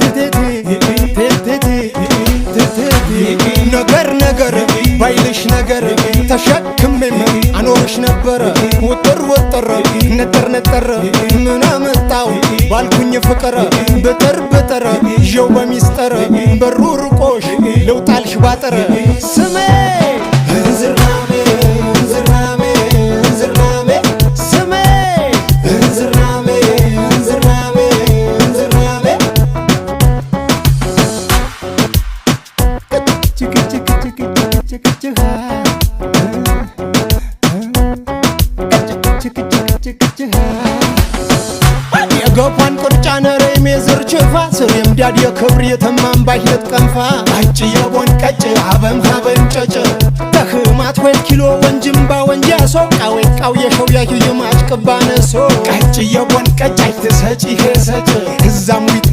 ትቴቴ ቴቴቴ ቴቴቴ። ነገር ነገር ባይልሽ ነገር ተሸክሜም አኖርሽ ነበረ። ውጥር ውጥር ነጠር ነጠር ምን አመጣው ባልኩኝ ፍቅር ብጥር ብጥር ዠው በሚስጥር በሩ ርቆሽ ልውጣልሽ ባጥር። ስሜ እንዝርናሜ እንዝርናሜ እንዝርናሜ፣ ስሜ እንዝርናሜ እንዝርናሜ እንዝርናሜ። ችክ ችክ ችክ ችክ ችክ ችክ ችክ ችክ። የገፏን ቅርጫ ነረሜ ዝርችፋ ስሬም ዳድ የክብር የተማምባሽ ልትቀንፋ አጭ የቦን ቀጭ አበም ሀበም ጨጭ ተህማት ወይ ኪሎ ወንጅምባ ወንጃሶ ቃዌ ቃው የሸው ያዩ የማጭ ቅባነሶ ቀጭ የቦን ቀጭ አይትሰጪ ሄሰጭ እዛም ዊጥ።